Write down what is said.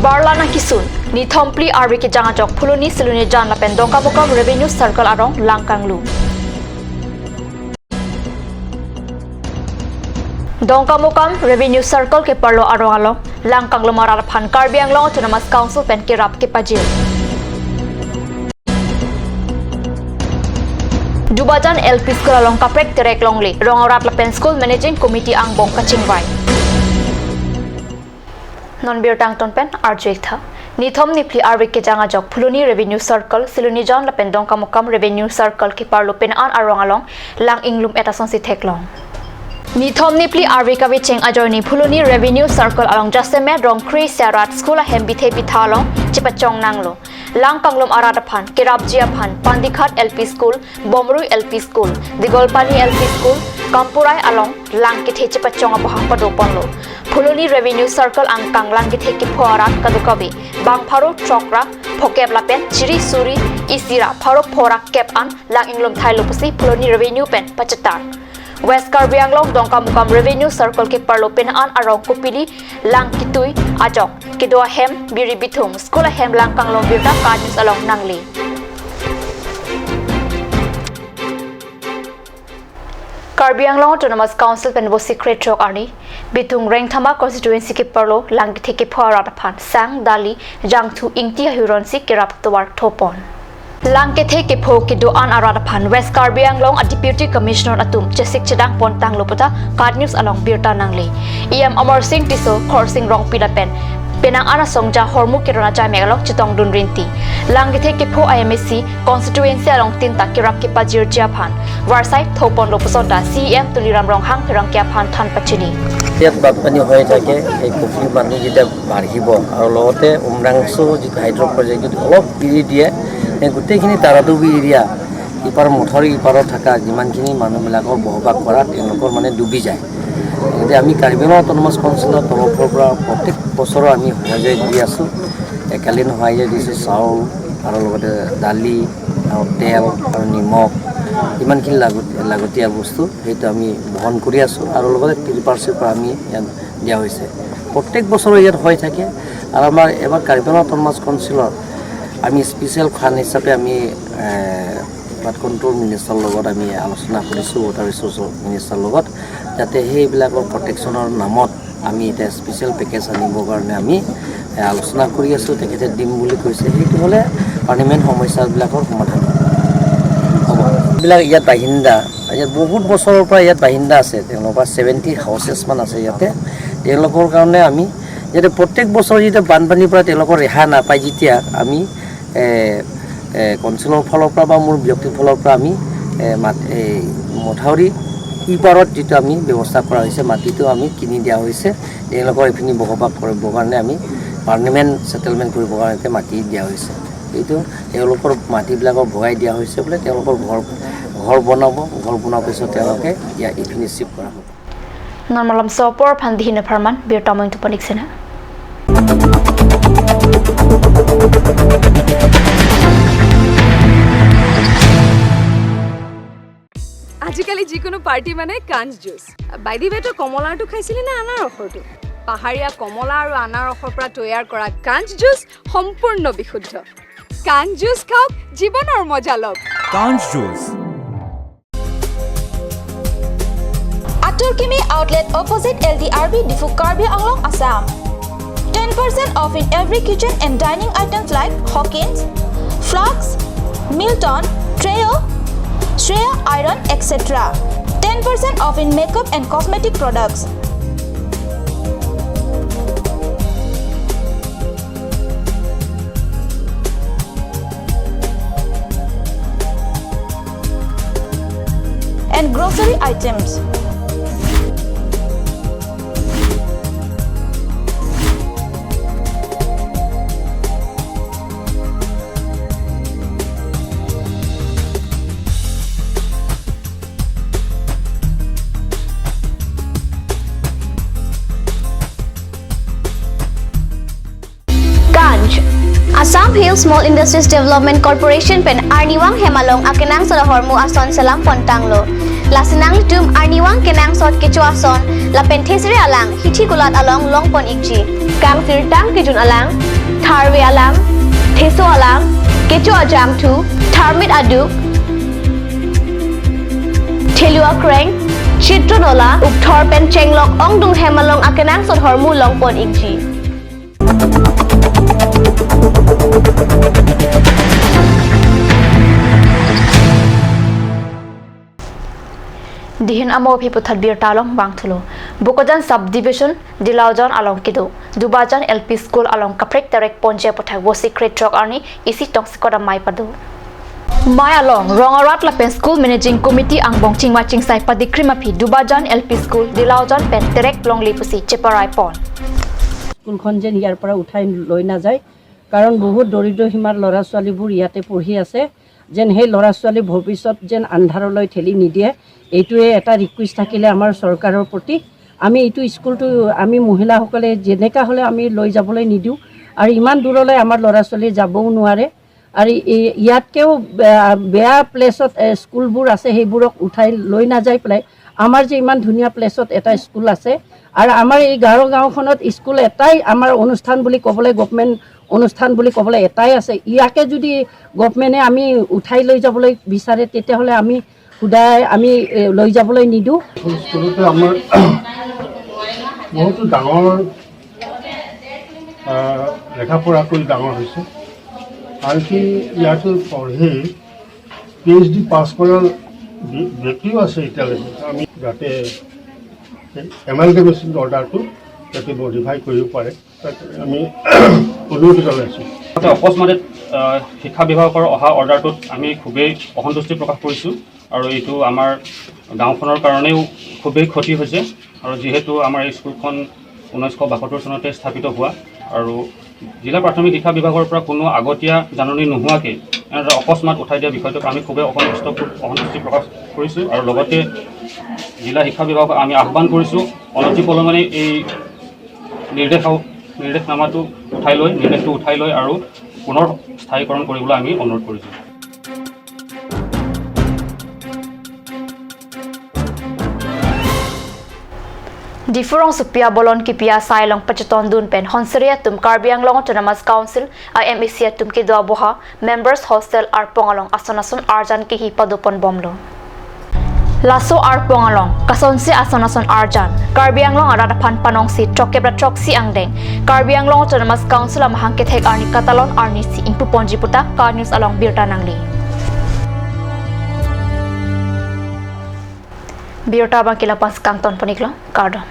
Barlana kisun ni thompli arbi ke janga jok phuloni siluni jan lapen Dongkamukam revenue circle arong langkanglu. Dongkamukam revenue circle ke parlo arong along langkanglu marar phan Karbi Anglong Autonomous Council pen ke rap ke pajil. Dubajan LP School along Kaprek Terek Longli Rongorat Lapen School Managing Committee ang bong kachingwai. Non bir tang ton pen arjek tha nithom nipli arbe ke janga jok phuloni revenue circle siluni jon lapen Dongkamukam revenue circle ke parlo pen an arong along lang inglum eta sonsi theklong. Nithom nipli arbe kabi cheng ajorni phuloni revenue circle along jaseme rong khri sarat school hem bithe pithalong chipachong nanglo lang kanglom arata phan kerabjia phan Pandikhat LP School Bomrui LP School Digolpani LP School Kampurai along lang kithe chipachong abohang padoponlo phuloni revenue circle ang kanglang kithe ki phorat kadukabi bangpharo trokra phokep lapen chiri suri isira pharo phora kep an lang inglom thailopusi phuloni revenue pen pachatar. West Karbi Anglong Dongkamukam revenue circle ke parlo pen an arong kopili lang kitui ajok kidwa hem biri bithung school hem lang kanglong birta kanus along nangli. Karbi Anglong Autonomous Council pen bo secret chok arni bitung Rengthama constituency ke parlo lang kithe ke phara phan sang dali jangthu ingti huron si kerap towar thopon. Langkethe ke pho ke do an arada phan West Karbi Anglong a deputy commissioner atum chesik chedang pontang lopota card news along birta nangli em Amar Singh Tiso Khorsing rong pila pen penang ana songja hormu kirona chai megalok chitong dun rinti langkethe ke pho IMSC constituency along tinta kirap ke pajir chia phan warsai thopon loposonda CM Tuliram rong hang rong kya phan than pachini ইয়াত বানপানী হৈ থাকে এই পুখুৰী পানী যেতিয়া বাঢ়িব আৰু লগতে উমৰাংচু যিটো হাইড্ৰ প্ৰজেক্ট অলপ এৰি দিয়ে এই গোটেইখিনি তাৰাডুবি এৰিয়া ইপাৰ মথাউৰি ইপাৰত থকা যিমানখিনি মানুহবিলাকৰ বসবাস কৰা তেওঁলোকৰ মানে ডুবি যায়। গতিকে আমি কাৰ্বি আংলং অট'নমাছ কাউন্সিলৰ তৰফৰ পৰা প্ৰত্যেক বছৰৰ আমি সহায় দি আছোঁ, একালীন সহায় দিছোঁ চাউল আৰু লগতে দালি আৰু তেল আৰু নিমখ ইমানখিনি লাগতিয়াল বস্তু সেইটো আমি বহন কৰি আছোঁ আৰু লগতে তিৰপাৰ চিৰপাৰ আমি ইয়াত দিয়া হৈছে। প্ৰত্যেক বছৰে ইয়াত হৈ থাকে আৰু আমাৰ এবাৰ কাৰ্বি আংলং অট'নমাছ কাউন্সিলৰ আমি স্পেচিয়েল ফাণ্ড হিচাপে আমি ফ্লাড কণ্ট্ৰল মিনিষ্টাৰৰ লগত আমি আলোচনা কৰিছোঁ, ৱাটাৰ ৰিচোৰ্চৰ মিনিষ্টাৰৰ লগত, যাতে সেইবিলাকৰ প্ৰটেকশ্যনৰ নামত আমি এতিয়া স্পেচিয়েল পেকেজ আনিবৰ কাৰণে আমি আলোচনা কৰি আছোঁ। তেখেতে দিম বুলি কৈছে, সেইটো হ'লে পাৰ্মানেণ্ট সমস্যাবিলাকৰ সমাধান হ'ব। এইবিলাক ইয়াত বাসিন্দা, ইয়াত বহুত বছৰৰ পৰা ইয়াত বাসিন্দা আছে, তেওঁলোকৰ 70 হাউচেছমান আছে ইয়াতে। তেওঁলোকৰ কাৰণে আমি যাতে প্ৰত্যেক বছৰ যেতিয়া বানপানীৰ পৰা তেওঁলোকৰ ৰেহা নাপায়, যেতিয়া আমি কনচিলৰ ফালৰ পৰা বা মোৰ ব্যক্তিৰ ফালৰ পৰা আমি এই মথাউৰি ইপাৰত যিটো আমি ব্যৱস্থা কৰা হৈছে, মাটিটো আমি কিনি দিয়া হৈছে, তেওঁলোকৰ এইখিনি বসবাস কৰিবৰ কাৰণে আমি পাৰ্মানেণ্ট ছেটেলমেণ্ট কৰিবৰ কাৰণে মাটি দিয়া হৈছে। এইটো তেওঁলোকৰ মাটিবিলাকক ভগাই দিয়া হৈছে বোলে, তেওঁলোকৰ ঘৰ বনাব, ঘৰ বনোৱাৰ পিছত তেওঁলোকে ইয়াত এইখিনি চিফ্ট কৰা হ'ব। নৰ্মলম চপৰ ফান্দিহীন ফাৰ্মান বীৰতাময় টোপনিকছেনা। আজিকালি যিকোনো পাৰ্টি মানে কাঞ্চ জুচ। বাই the ৱে, তই কমলাৰটো খাইছিলি নে আনাৰসৰটো? পাহাৰীয়া কমলা আৰু আনাৰসৰ পৰা তৈয়াৰ কৰা কাঞ্চ জুচ সম্পূৰ্ণ বিশুদ্ধ। কাঞ্চ জুচ খাওক, জীৱনৰ মজা লওক। কাঞ্চ juice. Atul Kimi outlet opposite LDRB Diphu Karbi Anglong, Assam. 10% off in every kitchen and dining items like Hawkins, Flux, Milton, Treo, Shreya Iron, etc. 10% off in makeup and cosmetic products. And grocery items. Assam Hills Karbi Anglong Small Industries Development Corporation pen arniwang hemalong akenang sod hormu ason salam pontanglo lasinang tum arniwang kenang sot kecho ason lapen thesre alang hithi gulat along longpon ikji kang sir tang kijun alang tharwe alang theso alang kecho ajam thu tharmit aduk thelua kreng chitronola upthor pen chenglok ongdung hemalong akenang sot hormu longpon ikji. Dihin amo phi puthat bir talong bangthulo Bokajan sub division Dilaujan along kido Dubajan LP school along kaprek terek ponje pothak wo secret truck arni isi tongsi koda mai padu mai along rongarat lapen school managing committee angbong chingma chingsai padikri phi Dubajan LP school Dilaujan pen terek longli pusi cheparai pon স্কুলখন যেন ইয়াৰ পৰা উঠাই লৈ নাযায়, কাৰণ বহুত দৰিদ্ৰ সীমাৰ ল'ৰা ছোৱালীবোৰ ইয়াতে পঢ়ি আছে, যেন সেই ল'ৰা ছোৱালী ভৱিষ্যত যেন আন্ধাৰলৈ ঠেলি নিদিয়ে, এইটোৱে এটা ৰিকুৱেষ্ট থাকিলে আমাৰ চৰকাৰৰ প্ৰতি। আমি এইটো স্কুলটো আমি মহিলাসকলে যেনেকা হ'লে আমি লৈ যাবলৈ নিদিওঁ, আৰু ইমান দূৰলৈ আমাৰ ল'ৰা ছোৱালী যাবও নোৱাৰে, আৰু ইয়াতকৈও বেয়া প্লেচত স্কুলবোৰ আছে, সেইবোৰক উঠাই লৈ নাযায় পেলাই আমাৰ যে ইমান ধুনীয়া প্লেচত এটা স্কুল আছে, আৰু আমাৰ এই গাঁৱৰ গাঁওখনত স্কুল এটাই আমাৰ অনুষ্ঠান বুলি ক'বলৈ, গভমেণ্ট অনুষ্ঠান বুলি ক'বলৈ এটাই আছে। ইয়াকে যদি গভমেণ্টে আমি উঠাই লৈ যাবলৈ বিচাৰে, তেতিয়াহ'লে আমি সদায় আমি লৈ যাবলৈ নিদিওঁ। স্কুলতে আমাৰ বহুতো ডাঙৰ লেখা পঢ়া কৰি ডাঙৰ হৈছে, আনকি ইয়াতো পঢ়ি PhD পাছ কৰাৰ ব্যক্তিও আছে এতিয়ালৈকে। আমি যাতে এমালগেমেশ্যন অৰ্ডাৰটো যাতে মডিফাই কৰিব পাৰে, তাক আমি অনুৰোধ জনাইছোঁ। অকস্মাতে শিক্ষা বিভাগৰ অহা অৰ্ডাৰটোত আমি খুবেই অসন্তুষ্টি প্ৰকাশ কৰিছোঁ, আৰু এইটো আমাৰ গাঁওখনৰ কাৰণেও খুবেই ক্ষতি হৈছে। আৰু যিহেতু আমাৰ এই স্কুলখন 1972 চনতে স্থাপিত হোৱা, আৰু জিলা প্ৰাথমিক শিক্ষা বিভাগৰ পৰা কোনো আগতীয়া জাননী নোহোৱাকৈ এনেদৰে অকস্মাত উঠাই দিয়া বিষয়টোক আমি খুবেই অসন্তুষ্টি প্ৰকাশ কৰিছোঁ। আৰু লগতে জিলা শিক্ষা বিভাগক আমি আহ্বান কৰিছোঁ অনতিপলমে এই নিৰ্দেশনামাটো উঠাই লৈ, নিৰ্দেশটো উঠাই লৈ আৰু পুনৰ স্থায়ীকৰণ কৰিবলৈ আমি অনুৰোধ কৰিছোঁ। Difurong supia bolon kipia sailong pacheton dun pen honseria tum Karbi Anglong Autonomous Council IMEC tum ki doa boha members hostel ar pongalong asonason arjan ki hi padupon bomlo laso ar pongalong kasonsi asonason arjan Karbi Anglong arada phan panong si trokebra troksi angdeng Karbi Anglong Autonomous Council amahang ke thek arni katalon arni si ingpu ponji puta ka news along birta nangli birta bangkila pas kangton poniklo kardom.